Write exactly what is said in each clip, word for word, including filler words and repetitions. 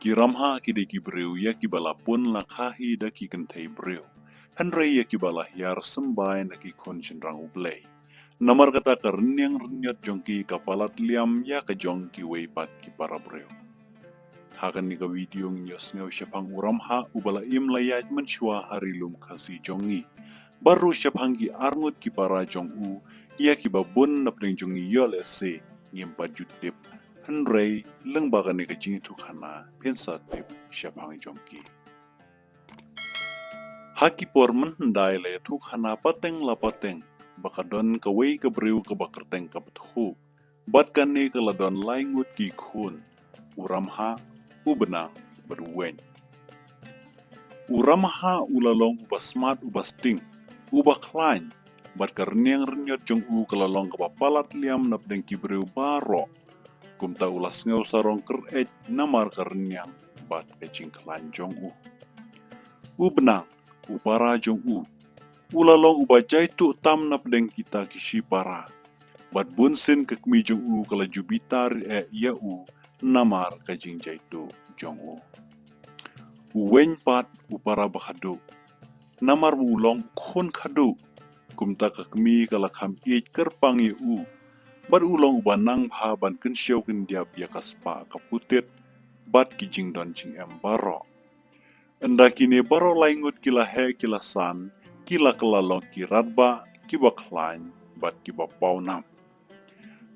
Ki ramhah ki dei ki briew ïa kiba la pun la khahi da ki kynthei briew, hynrei ïa kiba la hiar symbai na ki khun shynrang U Blei. Namar kata ka rynïeng rynïot jong ki ka palat liam ïa ka jong kiwei pat ki para briew. Ha kane ka video ngin ïohsngew shaphang u ramhah uba la im la ïaid mynshuwa ha ri lum Khasi jong ngi. Bad ruh shaphang ki arngut ki para jong u, ïa kiba bun napdeng jong ngi ïoh lehse ngim pat ju tip. Hynrei lyngba kane ka jingïathuhkhana phin sa tip shaphang jong ki. Ha ki por mynhyndai la ïathuhkhana pateng la pateng ba ka don kawei ka briew kaba kyrteng ka Bthuh. Bad kane ka la don lai ngut ki khun, u ramhah, u bnang, bad u weng. U ramhah u la long uba smat, uba sting, uba khlaiñ, bad ka rynïeng rynïot jong u ka la long kaba palat liam napdeng ki briew baroh. Kumta u la sngew sarong kyreit namar ka rynïeng bad ka jingkhlaiñ jong u. U bnang, u para jong u, u la long uba jaituh tam napdeng kita ki shipara. Bad bunsien ka kmie jong u ka la ju bitar eh ïa u namar ka jingjaituh jong u. U weng pat u para ba khadduh, namar ba u long u khun khadduh. Kumta ka kmie ka la kham ïeit kyrpang ïa u. Bad u long uba nang bha ban kynshew kyndiap ïa ka spah ka putit bad ki jingdon jingem baroh. Ynda kine baroh lai ngut ki la heh ki la san, ki la kylla long ki radbah, kiba khlaiñ, bad kiba pawnam.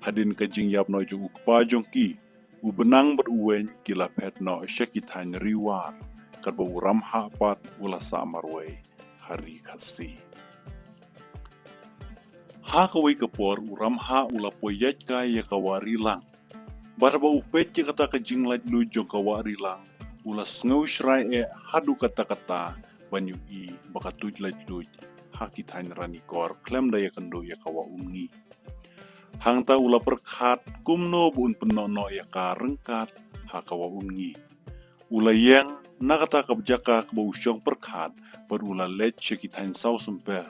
Hadien ka jingïap noh jong u kpa jong ki, u bnang bad u weng ki la phet noh sha ki thaiñ Ri War, katba u ramhah pat u la sah marwei ha ri Khasi. Ha kawei ka por u ramhah u la poi ïaid kai ïa ka wah Rilang. Bad haba u peit ïa kata ka jinglaitluid jong ka wah Rilang, u la sngew shrai eh haduh katta katta ban ïohi ba ka tuid laitluid ha ki thaiñ Ranikor khlem da ïakynduh ïa ka wah Umngi. Hangta u la pyrkhat kumno ba un pynnoh noh ïa ka ryngkat ha ka wah Umngi. U la ïeng na kata ka jaka kaba u shong pyrkhat bad u la leit sha ki thaiñ Sawsymper.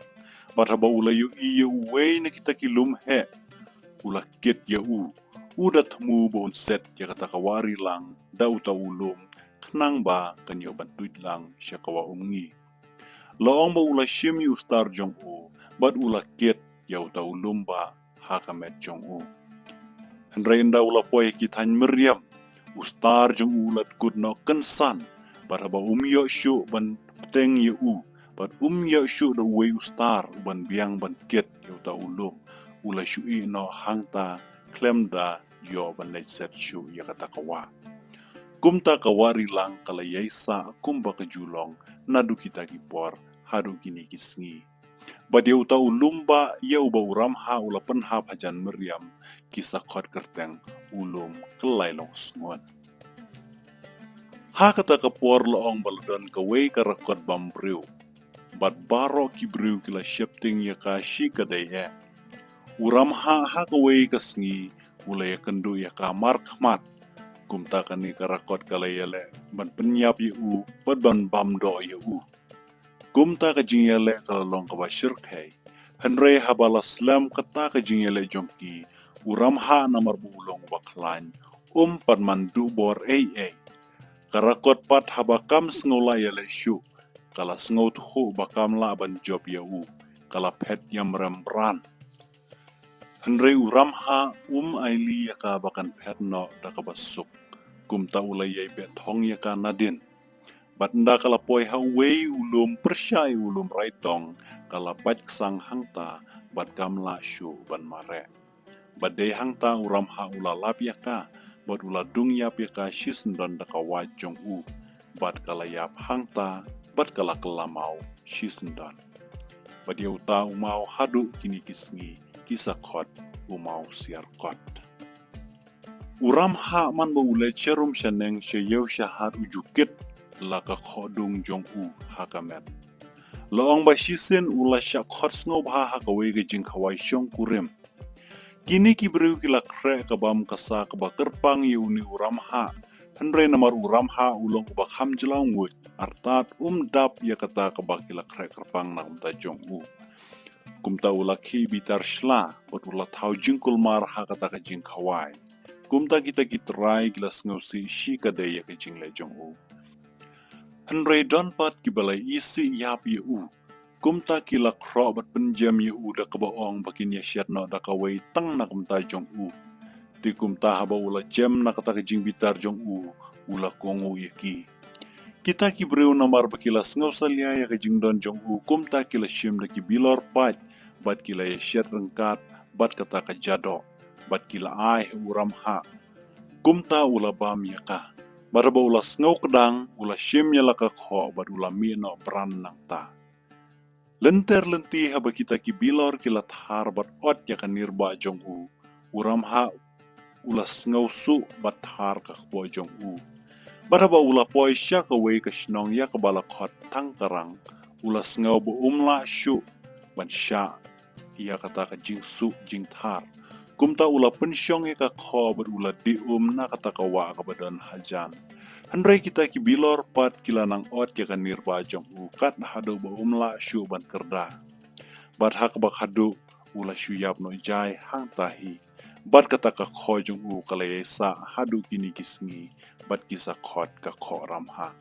Bad haba u la ïohi ïa uwei na kita ki lum heh, u la kit ïa u. U da thmu ba un set ïa kata ka wah Rilang da uta u lum, khnang ba kan ïoh ban tuid lang sha ka wah Umngi. La ong ba u la shim ïa u star jong u bad u la kit ïa uta u lum bah ha ka met jong u. Hynrei ynda u la poi ha ki thaiñ Myriam, u star jong u u la dkut noh kynsan, bad haba um ïoh shuh ban bteng ïa u, bad um ïoh shuh da uwei u star uban biang ban kit ïa uta u lum, u la shu ïeh noh hangta khlem da ïoh ban leit set shuh ïa kata ka wah. Kumta ka wah Rilang ka la ïai sah kumba ka ju long naduh kita ki por haduh kine ki sngi. Bad ïa uta u lum bah ïa uba u ramhah u la pynhap hajan Myriam ki sa khot kyrteng u lum Kyllai Longsngun. Ha kata ka por la ong ba la don kawei ka rakot bam briew. Bad baroh ki briew ki la sheptieng ïa ka shi kadei eh. U ramhah ha kawei ka sngi u la ïakynduh ïa ka markhmat. Kumta kane ka rakot ka la ïaleh ban pynïap ïa u bad ban bam doh ïa u. Kumta ka jingïaleh ka la long kaba shyrkhei. Hynrei haba la slem kata ka jingïaleh jong ki, u ramhah namar ba u long uba khlaiñ, um pat man duh bor ei ei. Ka rakot pat haba kam sngew lah ïaleh shuh, ka la sngewthuh ba kam lah ban jop ïa u, ka la phet ïamrem bran. Hynrei u ramhah um ailad ïa ka ba kan phet noh da kaba suk. Kumta u la ïai beh thong ïa ka nadien. Bad ynda ka la poi ha uwei u lum pyrshah ïa u lum Raitong, ka la pait ksang hangta bad kam lah shuh ban mareh. Bad dei hangta u ramhah u la lap ïa ka bad u la dung ïap ïa ka shisyndon da ka wait jong u. Bad ka la ïap hangta bad ka la kylla maw shisyndon. Bad ïa uta u maw haduh kine ki sngi ki sa khot u maw Siarkot. U ramhah man ba u leit sharum shaneng shaïew shahat u ju kit la ka khohdung jong u ha ka met. La ong ba shisien u la shah khot sngewbha ha kawei ka jingkhawai shongkurim. Kine ki briew ki la khreh ka bam ka sa kaba kyrpang ïa une u ramhah. Hynrei namar u ramhah u long uba kham jylliew nguid, artat um dap ïa kata kaba ki la khreh kyrpang na ka bynta jong u. Kumta u la khie bitar shla bad u la thaw jingkulmar ha kata ka jingkhawai. Kumta kita ki trai ki la sngewsih shikatdei ïa ka jingleh jong u. Hynrei don pat kiba la isih ïap ïa u. Kumta ki la khroh bad pynjem ïa u da kaba ong ba kin ïashet noh da kawei tang na ka bynta jong u. Te kumta haba u la jem na kata ka jingbitar jong u, u la kohnguh ïa ki. Kita ki briew namar ba ki la sngewsalia ïa ka jingdon jong u, kumta ki la shim da ki bilor pait bad ki la ïashet ryngkat bad kata ka jadoh, bad ki la ai ha u Ramhah. Kumta u la bam ïa ka. Bad haba u la sngewkdang, u la shim ïa la ka khoh bad u la mih noh bran nangta. Lynter lynti haba kita ki bilor ki la thar bad ot ïa ka nirbah jong u, u Ramhah u la sngewsuk bad thar ka kpoh jong u. Bad haba u la poi sha kawei ka shnong ïa kaba la khot Thangkarang, u la sngew ba um lah shuh ban shah ïa kata ka jingsuk jingthar. Kumta u la pynshong ïa ka khoh bad u la dih um na kata ka wah kaba don hajan. Hynrei kita ki bilor pat ki la nang ot ïa ka nirbah jong u kat haduh ba um lah shuh ban kyrda. Bad ha kaba khadduh u la shu ïap noh jai hangta hi. Bad kata ka khoh jong u ka la ïai sah haduh kine ki sngi bad ki sa khot ka khoh Ramhah.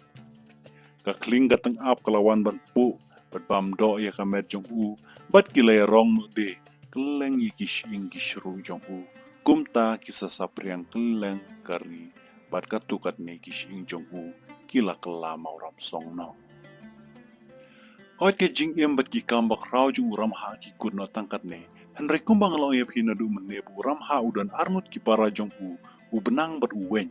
Ka khlieng ka tyngab ka la wan ban puh bad bam doh ïa ka met jong u, bad ki la ïarong noh de kylleng ïa ki shyieng ki shru jong u. Kumta ki sa saphriang kylleng ka ri, bad katto katne ki shyieng jong u ki la kylla mawramsong noh. Hooid, ka jingim bad ki kam bakhraw jong u Ramhah ki kut noh tang katne. Hynrei kumba nga la ong ïa phi naduh mynne ba u Ramhah u don arngut ki para jong u, u Bnang bad u Weng.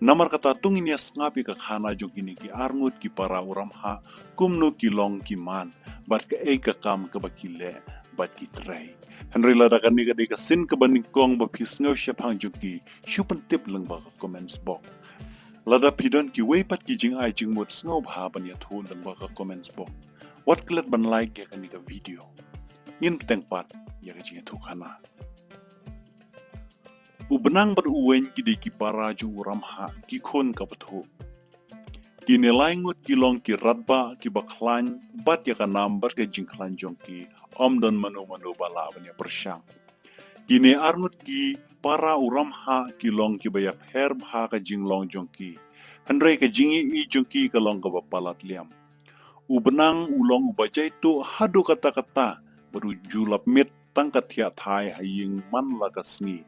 Namar kata to ngin ïa sngap ïa ka khana jong kine ki arngut ki para u Ramhah, kumno ki long ki man, bad kaei ka kam kaba ki leh bad ki trei. Hynrei lada kane ka dei ka sien kaba nyngkong ba phi sngew shaphang jong ki, shu pyntip lyngba ka comments box. Lada phi don kiwei pat ki jingai jingmut, sngewbha ban ïathuh lyngba ka comments box. Wat klet ban like ïa kane ka video. Ngin bteng pat ïa ka jingïathuh khana. U Bnang bad u Weng ki dei ki para jong u Ramhah, ki khun ka bthuh. Kine lai ngut ki long ki radbah kiba khlaiñ bad ïa ka nam bad ka jingkhlaiñ jong ki, ym don mano mano ba lah ban ïa pyrshang. Kine arngut ki para u Ramhah ki long kiba ïapher bha ka jinglong jong ki. Hynrei ka jingïohi jong ki ka long kaba palat liam. U Bnang u long uba jaituh haduh katta katta, bad u ju lap miet tang ka thiah thai ha ïing man la ka sngi.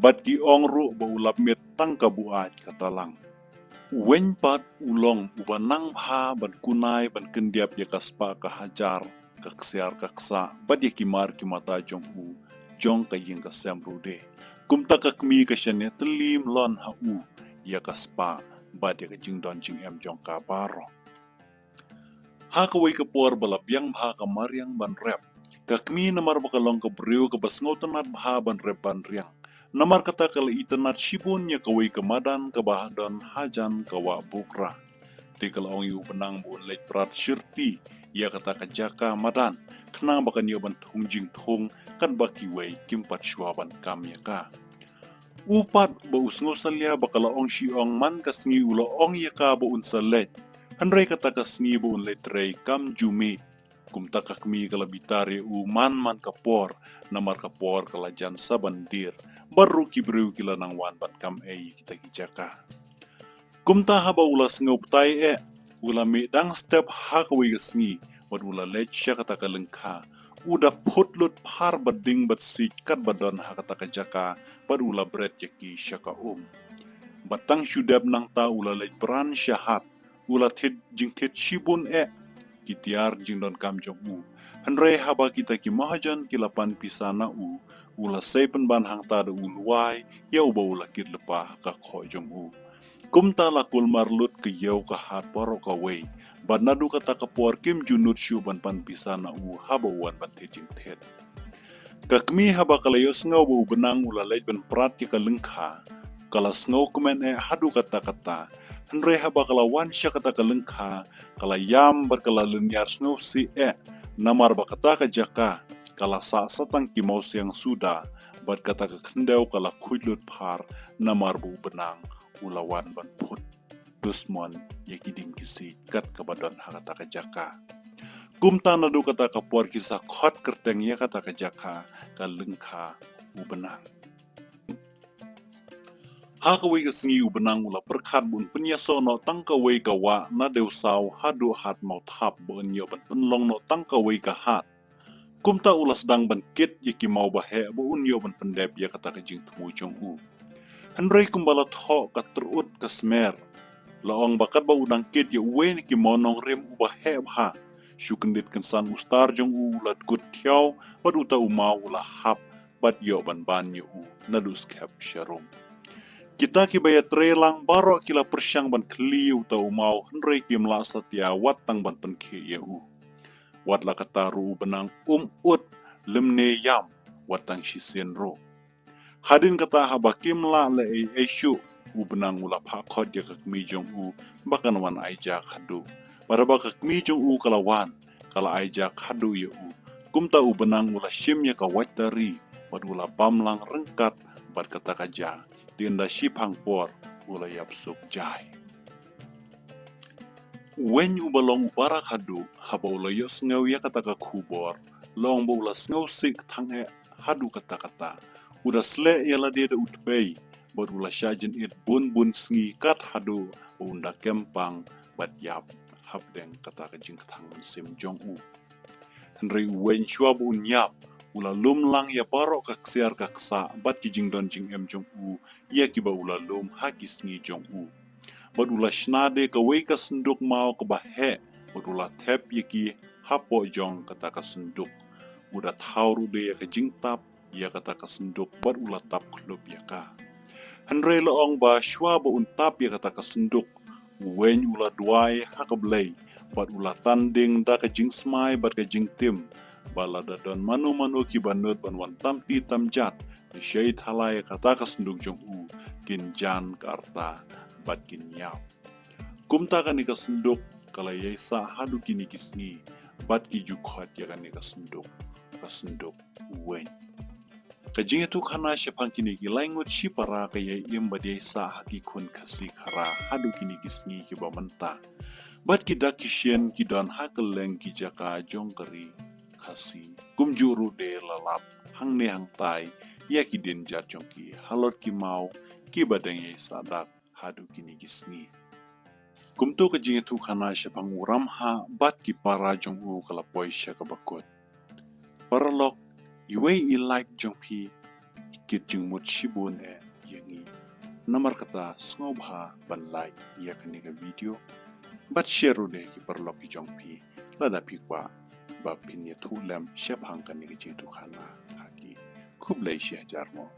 Bad ki ong ruh ba u lap miet tang ka buaid ka talang. U Weng pat u long uba nang bha ban kunai ban kyndiap ïa ka spah ka hajar, ka ksiar ka ksah, bad ïa ki mar ki mata jong u, jong ka ïing ka sem ruh de. Kumta ka kmie ka shaniah tylli mlien ha u, ïa ka spah, bad ïa ka jingdon jingem jong ka baroh. Ha kawei ka por ba la biang bha ka mariang ban rep, ka kmie namar ba ka long ka briew kaba sngewtynnat bha ban rep ban riang. Namar kata ka la itynnat shibun ïa kawei ka madan kaba don hajan ka wah Bukrah. Te ka la ong ïa u Bnang ba un leit prat shirti ïa kata ka jaka madan, khnang ba kan ïoh ban thung jingthung katba kiwei kim pat shuwa ban kam ïa ka. U pat ba u sngewsalia ba ka la ong shi ong man ka sngi u la ong ïa ka ba un sa leit. Hynrei kata ka sngi ba un leit trei kam ju mih. Kumta ka kmie ka la bitar ïa u man man ka por, namar ka por ka la jan sa ban dier. Bad ruh ki briew ki la nang wan ban kam ei ïa kita ki jaka. Kumta haba u la sngew batai eh, u la mih dang step ha kawei ka sngi, bad u la leit sha kata ka lyngkha. U da phut lut phar bad ding bad siej katba don ha kata ka jaka, bad u la bret ïa ki sha ka um. Bad tang shu dep nangta u la leit bran shahat, u la thied jingthied shibun eh ki tiar jingdonkam jong u. Hynrei haba kita ki mahajon ki la pan pisa na u, u la sei pynban hangta da u lwai ïa uba u la kit lypa ha ka khoh jong u. Kumta la kulmar lut ka ïew ka hat baroh kawei, bad naduh kata ka por kim ju nud shuh ban pan pisa na u haba u wan ban thied jingthied. Ka kmie haba ka la ïohsngew ba u Bnang u la leit ban prat ïa ka lyngkha, ka la sngewkmen eh haduh katta katta. Hynrei haba ka la wan sha kata ka lyngkha, ka la ïam bad ka la lynñiar sngewsih eh, namar ba kata ka jaka ka la sah sa tang ki mawsiang suda, bad kata ka khyndew ka la khuid lut phar, namar ba u Bnang u la wan ban phut dusmon ïa ki dieng ki siej kat kaba don ha kata ka jaka. Kumta naduh kata ka por ki sa khot kyrteng ïa kata ka jaka ka Lyngkha u Bnang. Ha kawei ka sngi u Benang u la pyrkhat ba un pynïasoh noh tang kawei ka wah na Dewsaw haduh Hat Mawthap ba un ïoh ban pynlong noh tang kawei ka hat. Kumta u la sdang ban kit ïa ki maw baheh ba un ïoh ban pyndep ïa kata ka jingthmu jong u. Hynrei kumba la thoh ka trud ka smer, la ong ba katba u dang kit ïa uwei na ki maw nongrim uba heh bha, shu kyndit kynsan u star jong u u la dkut thiaw bad uta u maw u la hap bad ïoh ban ban ïa u naduh skhem sharum. Kita kiba ïatrei lang baroh ki la pyrshang ban khylli ïa uta u maw hynrei kim lah satia wat tang ban pynkhih ïa u. Wat la katta ruh u Benang um ud lymne ïam wat tang shisien ruh. Hadien kata haba kim lah leh ei ei shuh, u Benang u la phah khot ïa ka kmie jong u ba kan wan ai ja khadduh. Bad haba ka kmie jong u ka la wan, ka la ai ja khadduh ïa u. Kumta u Benang u la shim ïa ka wait tari bad u la bam lang ryngkat bad kata ka ja. Te ynda shiphang por u la ïap suk jai. U Weng uba long u para khadduh, haba u la ïohsngew ïa kata ka khubor, la ong ba u la sngewsih kthang eh haduh katta katta. U da sleh ïa lade da u tpei bad u la shah jynit bun bun sngi kat haduh ba un da kem pang bad ïap hapdeng kata ka jingkthang mynsiem jong u. Hynrei u Weng shuwa ba un ïap, u la lum lang ïa baroh ka ksiar ka ksah bad ki jingdon jingem jong u ïa kiba u la lum ha ki sngi jong u. Bad u la shna de kawei ka synduk maw kaba heh bad u la thep ïa ki hapoh jong kata ka synduk. U da thaw ruh de ïa ka jingtap ïa kata ka synduk bad u la tap khlop ïa ka. Hynrei la ong ba shuwa ba un tap ïa kata ka synduk, u Weng u la duwai ha ka Blei bad u la tan ding da ka jingsmai bad ka jingtim ba lada don mano mano kiba nud ban wan tam ti tam jat, te shei thala ïa kata ka synduk jong u kin jan ka rta bad kin ïap. Kumta kane ka synduk ka la ïai sah haduh kine ki sngi bad ki ju khot ïa kane ka synduk ka synduk u Weng. Ka jingïathuhkhana shaphang kine ki lai ngut shipara ka ïai im bad ïai sah ha ki khun Khasi Khara haduh kine ki sngi kiba mynta. Bad ki dak ki shin ki don ha kylleng ki jaka jong ka ri Khasi. Kumjuh ruh de la lap hangne hangtai ïa ki dienjat jong ki halor ki maw kiba dang ïai sah dak haduh kine ki sngi. Kumto ka jingïathuhkhana shaphang u Ramhah bad ki para jong u ka la poi sha kaba kut. Paralok, iwei i like jong phi i kit jingmut shibun eh ïa ngi. Namar kata sngewbha ban like ïa kane ka video bad share ruh de ki paralok ki jong phi lada phi kwah ba phin ïathuh lem shaphang kane ka jingïathuhkhana ha ki. Khublei shihajar mo.